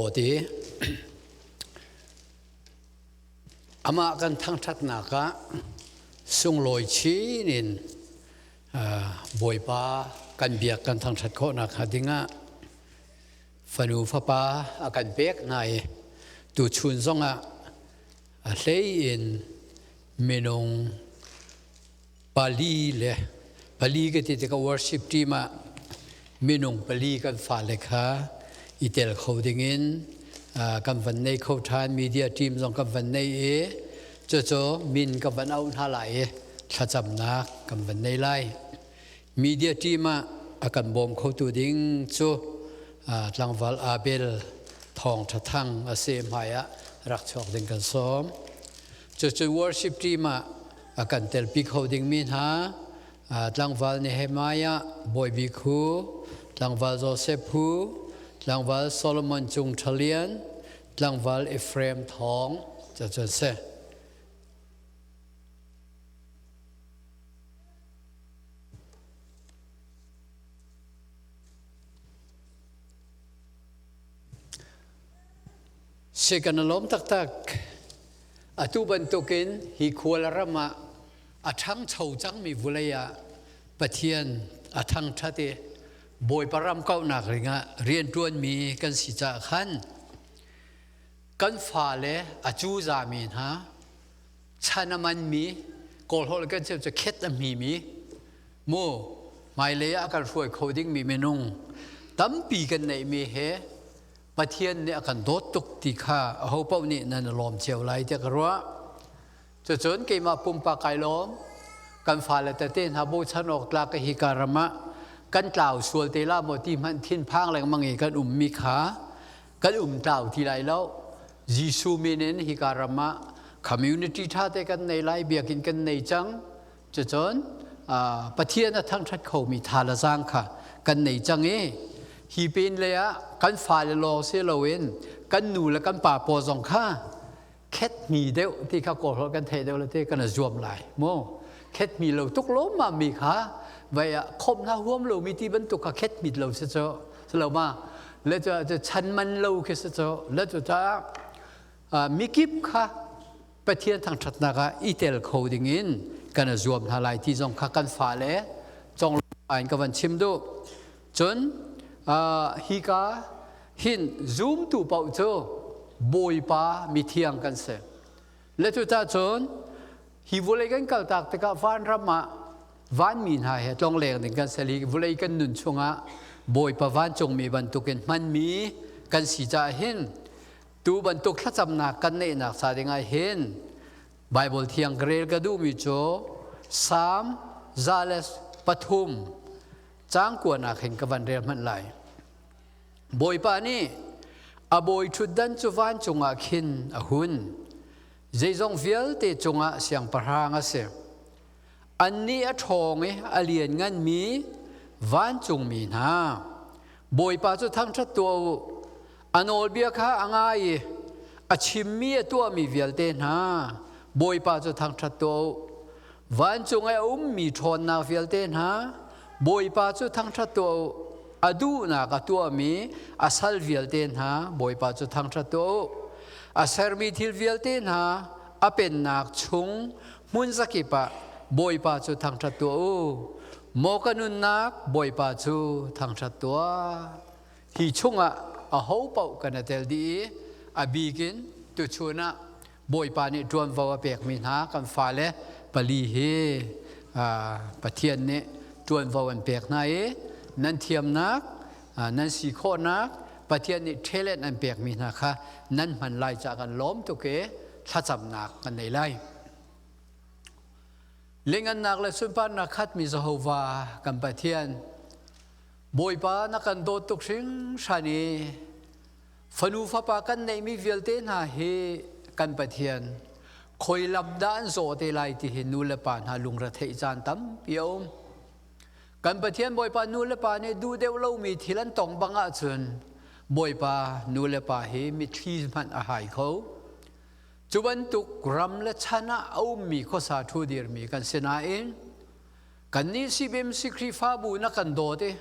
dawt i amah kan thangṭhatnak ah sunglawi chin in Bawipa kan biak kan thangṭhat khawhnak hnga dingah fanu fapa a kan pek hna i tuchun zongah a hlei in minung pali le pali ka ti tikah worship team ah minung pali kan fale kha i tel kho dingin kan van nei kho ṭhan. Media team zong kan van nei i cucu min kan van auh hna lai i thlacamnak kan van nei lai. Media team ah a kan bawm khotu ding cu tlangval Abel Thawng Ṭha Thang a si. Hmai ah rak chuak ding kan sawm. Cucu worship team ah a kan telpi kho dingmi hna tlangval Nehemiah Bawi Bik Hu, tlangval Joseph Hu, tlangval Solomon Cung Ṭha Lian, tlangval Ephraim Thawng cu si. Si kan lawm taktak. Atu bantukin hi khual ram ah a ṭhangcho cangmi vulei ah Pathian a thangṭhat i Bawipa ram kauhnak ringah rianṭuanmi kan si caah khan kan fale a cuzami hna chan a manmi Kawl holh kan chim cu khet a hmimi mu hmailei ah a kan hruai kho dingmi minung tampi kan neihmi he Pathian nih a kan dawt tuk ti kha ahopaoh nih nan i lawm cio lai tiah ka ruah. Cucun keimah pumpak kai lawm. Kan fale tete hna bochan awk tlak hi ka ram ah kan tlau sual te la maw ti hmanh thinphang lengmang i kan ummi kha kan um tlau ti lai lo. Jesuh min in hika ram ah community ṭha te kan nei lai, biakinn kan nei cang. Cucun Pathian a thangṭhat khomi tha le zaang kha kan nei cang i hi pin lei ah kan fale lawng si loin kan nu le kan pa pawl zong kha khet mi deuh ti kha kawl holh kan theih deuh le ti kan zuam lai mu. Khet mi lo tuk lo ma mi kha vai ah khom hna huam lo mi ti bantuk kha khet mit lo si cu lo ma le cu chan man lo khi si cu le cu ta mikip kha Pathian thangṭhatnak ah i tel kho dingin kan i zuam hna lai ti zong kha kan fale conglawmh in ka van chim duh. Cun hika hin zumtu paoh cu Bawipa mithiang kan si. Le cucah cun hi vawlei kan kaltak tikah vanram ah vanmi hna he tlongleng ding kan si. Hi vawlei kan nun chungah Bawipa vancungmi bantukin hmanmi kan si caah hin Tu bantuk thlacamnak kan neihnak ca dingah hin Bible thiang ka rel ka duhmi cu Psalm 103 caang kuanak hin ka van rel hmanh lai. Bawipa nih a bawi ṭhutdan cu vancung ah khin a hun. Zeizong vialte cungah siangpahrang a si. Annih a ṭhawng i a liannganmi vancungmi hna, Bawipa cu thangṭhat tuah u. A nawlbia kha a ngai i a chimmi a tuahmi vialte hna, Bawipa cu thangṭhat tuah u. Vancung i a ummi ṭhawnnak vialte hna, Bawipa cu thangṭhat tuah u. A duhnak a tuahmi a sal vialte hna, Bawipa cu thangṭhat tuah u. A sermi thil vialte hna, a pennak chung hmun zakip ah Bawipa cu thangṭhat tuah u. Maw ka nunnak, Bawipa cu thangṭhat tuah. Hi chungah aho paoh kan i tel dih i a bik in tuchun ah Bawipa nih ṭuanvo a pekmi hna kan fale pali hi Pathian nih ṭuanvo an pek hna i nan thiamnak, nan si khawhnak, Pathian nih talent an pekmi hna kha nan hman lai caah kan lawm tuk i thlacamnak kan nei lai. Lingannak le sunparnak khatmi Jehovah kan Pathian, Bawipa na kan dawt tuk hringhran i fanu fapa kan neihmi vialte hna hi kan Pathian khoi lam dah an zawh te lai ti hi nu le pa hna lungre theih caan tampi a um. Kan Pathian Bawipa nu le pa nih duh deuh lomi thil an tong bang ahcun Bawipa nu le pa hi mitthli hmanh a hai kho. Cu bantuk ram le chan ah a ummi khuasa ṭhu dirmi kan si nain kannih CBMC Khrihfabu na kan dawt i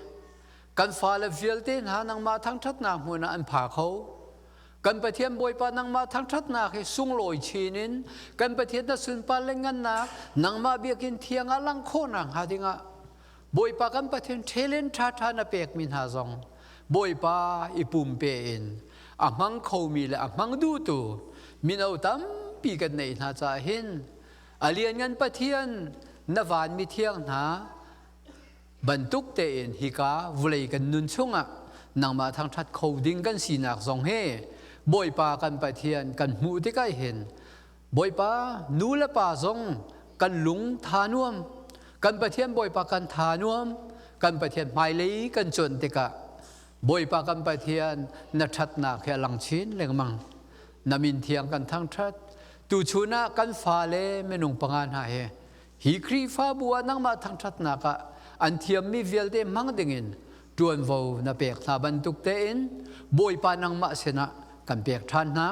kan fale vialte hna nangmah thangṭhatnak hmun ah an pha kho. Kan Pathian Bawipa nangmah thangṭhatnak hi sunglawi chin in kan Pathian na sunpar le ngannak nangmah biakinn thiang ah langh khawhnak hnga dingah Bawipa kan Pathian ṭhelen ṭhaṭha na pekmi hna zong Bawipa i pumpe in a hmang khomi le a hmang duhtu mino tampi kan neih hna caah hin a lianngan Pathian na vanmi thiang hna bantuk tein hika vulei kan nun chungah nangmah thangṭhat kho ding kan sinak zong hi Bawipa kan Pathian kan hmuh tikah hin Bawipa nu le pa zong kan lung tha nuam kan Pathian Bawipa kan tha nuam kan Pathian hmailei kan cuanh tikah Bawipa kan Pathian na ṭhatnak hi a lang chin lengmang na min thiang kan thangṭhat tuchun ah kan fale minung panga hna he Hi Khrihfabu ah nangmah thangṭhatnak ah an thiammi vialte hmang dingin ṭuanvo na pek hna bantuk tein Bawipa nangmah sinah kan pek ṭhan hna.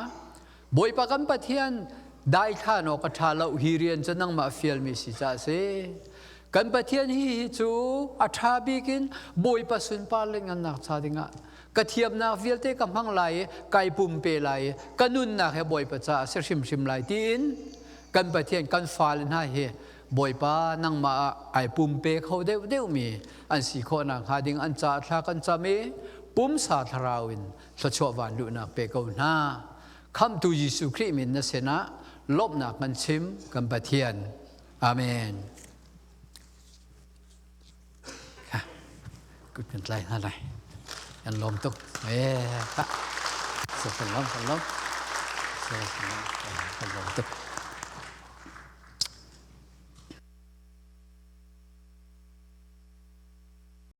Bawipa kan Pathian daithlan awk a ṭha lo hi rian cu nangmah fialmi si caah a si. Kan Pathian hi hi cu a ṭha bik in Bawipa sunpar le ngannak ca dingah ka thiamnak vialte ka hmang lai i kai pumpe lai i ka nunnak he Bawipa caah a si hrimhrim lai tiin kan Pathian kan fale hna hi Bawipa nangmah ah ai pumpe kho deuhdeuhmi an si khawh nakhnga ding an caah thla kan cam i pumsa thlarau in thluachuah van luhnak pe ko hna. Khamhtu Jesuh Khrih min na sinah lawmhnak kan chim kan Pathian. Amen. Kut kan tlai hna lai. Kan lawm tuk. Eh, so kan lawm, kan lawm. So kan lawm tuk.